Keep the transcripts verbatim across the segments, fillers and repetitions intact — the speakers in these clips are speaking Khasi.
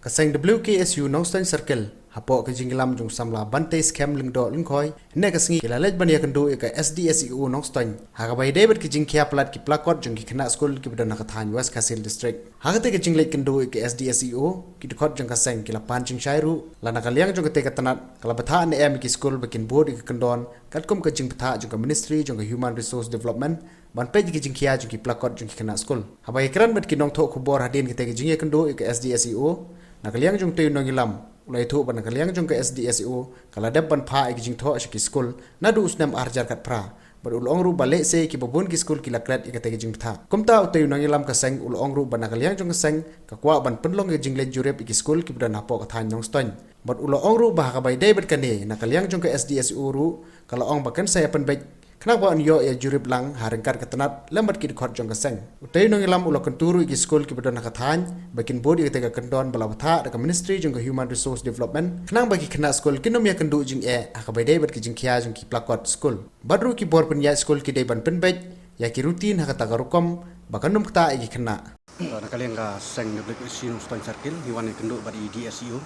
Ka seng W K S U Nongstoiñ Circle, hapoh ka jingïalam jong u samla Bantei Skhem Lyngdoh Lyngkhoi, hynne ka sngi ki la leit ban ïakynduh ïa ka S D S E O Nongstoiñ ha kaba ïadei bad ka jingkhia palat ki placard jong ki khynnah skul kiba don ha ka thaiñ West Khasi Hills District. Ha katei ka jingleit kynduh ïa ka S D S E O, ki dkhot jong ka seng ki la pan jingshai ruh, lada na ka liang jong katei ka tnat ka la bthah ne em ïa ki skul ba kin bud ïa ka kyndon katkum ka jingbthah jong ka Ministry jong ka Human Resource Development, ban peit ïa ki jingkhia jong ki placard jong ki khynnah skul. Haba ïakren bad ki nongthoh khubor hadien katei ka jingïakynduh ïa ka S D S E O, na ka liang jong utei u nongïalam u la ïathuh ba na ka liang jong ka S D S E O ka la dep ban phah ïa ki jingthoh sha ki skul naduh u snem ar hajar khatphra, bad u la ong ruh ba lehse kiba bun ki skul ki la klet ïa katei ka jingbthah. Kumta utei u nongïalam ka seng u la ong ruh ba na ka liang jong ka seng ka kwah ban pynlong ïa ka jingleit jurip ïa ki skul kiba don hapoh ka thaiñ Nongstoiñ. Bad u la ong ruh ba ha kaba ïadei bad kane, na ka liang jong ka S D S E O ruh ka la ong ba kan sa ïa pynbeit khnang ba yn ïoh ïa jurip lang ha ryngkat ka tnat lem bad ki dkhot jong ka seng. Utei u nongïalam u la kyntu ruh ïa ki skul kiba don ha ka thaiñ ba kin bud ïa katei ka kyndon ba la bthah da ka Ministry jong ka Human Resource Development, khnang ba ki khynnah skul kin ym ïakynduh jingeh ha kaba ïadei bad ki jingkhia jong ki placard skul. Bad ruh ki bor pynïaid skul ki dei ban pynbeit ïa ki routine ha kata ka rukom ba kan ym ktah ïa ki khynnah. To, na ka liang ka seng W K S U Nongstoiñ Circle, ngi wan ïakynduh bad i D S E O.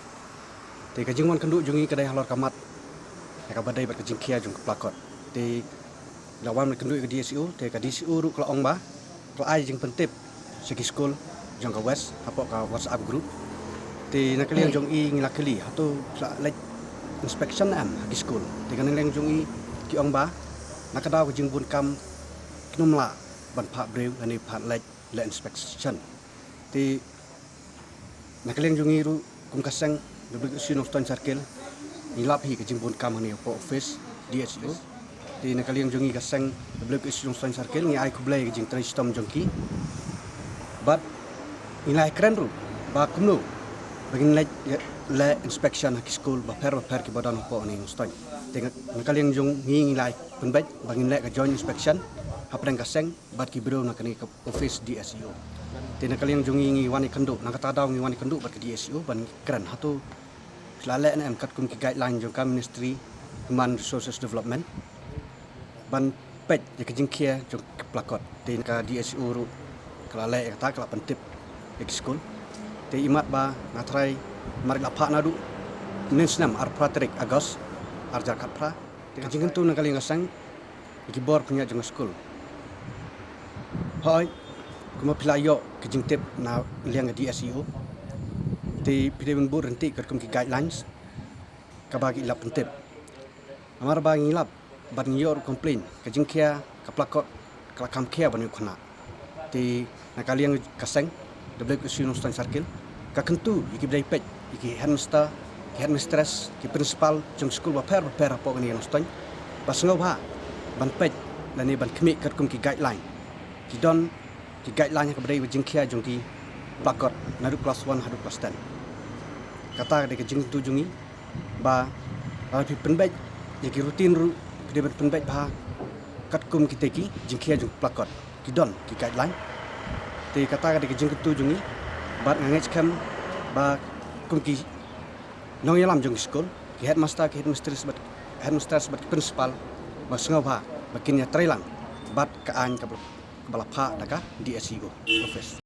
Te ka jingwan kynduh jong ngi ka dei halor ka mat ïa kaba dei bad ka jingkhia jong ka placard. Te la wan ïakynduh ïa ka D S E O, te ka D S E O ruh ka la ong ba ka la ai jingpyntip sha ki skul jong ka West hapoh ka WhatsApp group. Te na ka liang jong i ngi la kylli, hato ki la leit inspection em ha ki skul? Te ka na liang jong i ki ong ba na ka daw ka jingbun kam kin ym lah ban phah briew lane phah leit leh inspection. Te na ka liang jong ngi ruh kum ka seng W K S U Nongstoiñ Circle, ngi lap hi ka jingbun kam hangne hapoh office D S E O. Te na ka liang jong ngi ka seng W K S U Nongstoiñ Circle ngi ai khublei ka jingtrei shitom jong ki. Bad ngi la ïakren ruh ba kumno ba ngin leit leh inspection ha ki skul bapher bapher kiba don hapoh hangne Nongstoiñ. Te na ka liang jong ngi ngi la pynbeit ba ngin leh ka joint inspection hapdeng ka seng bad ki briew na kane ka office D S E O. Te na ka liang jong ngi ngi wan ïakynduh, na kata daw ngi wan ïakynduh bad ka D S E O ban kren hato ki la leh ne em katkum ki guideline jong ka Ministry Human Resources Development ban peit ïa ka jingkhia jong ki placard. Te na ka D S E O ruh ka la leh ïa kata, ka la pyntip ïa ki skul. Te imat ba nga tharai mar la phah naduh mynnin snem arphew phra tarik August ar hajar khatphra. Te ka jingkyntu na ka liang ka seng ïa ki bor pynïaid jong ka skul. Hooid, kumba phi la ïoh ka jingtip na liang ka D S E O, te phi dei ban bud ryntih katkum ki guidelines kaba ki la pyntip. Namar ba ngi lap bad ngi ïoh ruh complain ka jingkhia ka placard ka la kham khia ban ïoh khynnah. Te na ka liang ka seng W K S U Nongstoiñ Circle ka kyntu ïa kiba dei peit, ïa ki headmaster, ki headmistress, ki principal jong skul bapher bapher hapoh kane ka Nongstoiñ ba sngewbha ban peit lane ban khmih katkum ki guideline. Ki don ki guideline ha kaba dei ka jingkhia jong ki placard naduh class one haduh class ten. Kata ka dei ka jingkyntu jong ngi ba lada phi pynbeit ïa ki routine ruh phi dei ban pynbeit bha katkum kitei ki jingkhia jong placard. Ki don ki guideline. Te kata ka dei ka jingkyntu jong ngi bad nga ngeit skhem ba kum ki nongïalam jong ki skul, ki headmaster, ki headmistress bad, headmistress bad ki principal ba sngewbha ba kin ïatreilang bad ka aiñ kaba, kaba la phah da ka D S E O office.